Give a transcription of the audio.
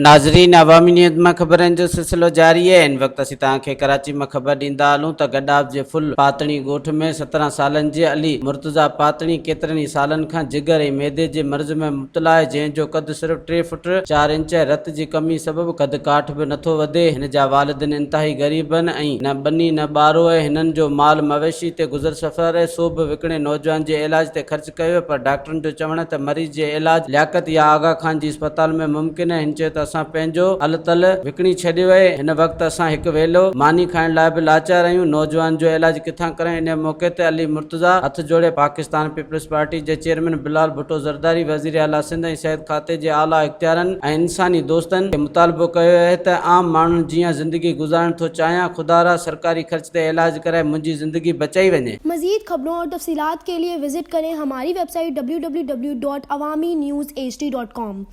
ناظرين عوامي نيوز مان خبرن جو سلسلو جاري آهي هن وقت اسين توهان کي ڪراچي مان خبر ڏيندا هلون ته گڏاپ جي ڦل پاتڻي ڳوٺ ۾ 17 سالن جي علي مرتضيٰ پاتڻي ڪيترن ئي سالن کان جگر ۽ معدي جي مرض ۾ مبتلا آهي جنهن جو قد صرف ٽي فٽ چار انچ آهي رت جي ڪمي سبب قد ڪاٺ به نٿو وڌي هن جا والدين انتهائي غريب آهن ۽ نه ٻني نه ٻارو آهي هنن جو مال مويشي تي گذر سفر آهي سو به وڪڻي نوجوان جي علاج تي خرچ ڪيو پر ڊاڪٽرن جو چوڻ آهي ته مريض جي علاج لياقت يا آغا خان جي اسپتال ۾ ممڪن آهي هن چيو ته اسان پنهنجو ال تل وڪڻي ڇڏيو آهي هن وقت اسان هڪ ويلو ماني کائڻ لاء به لاچار آهيون نوجوان جو علاج ڪٿان ڪرايون انهي موقعي تي علي مرتضيٰ هٿ جوڙي پاڪستان پيپلز پارٽي جي چيئرمين بلال ڀٽو زرداري وزير اعليٰ سنڌ ۽ صحت کاتي جي اعليٰ اختيارن ۽ انساني دوستن کي مطالبو ڪيو آهي ته عام ماڻهن جيان زندگي گذارڻ ٿو چاهيان خدارا سرڪاري خرچ تي علاج ڪرائي منهنجي زندگي بچائي وڃي. مزيد خبرون اور تفصيلات کے لئے وزٽ ڪرين ھماري web site www.awamiNewsHD.com.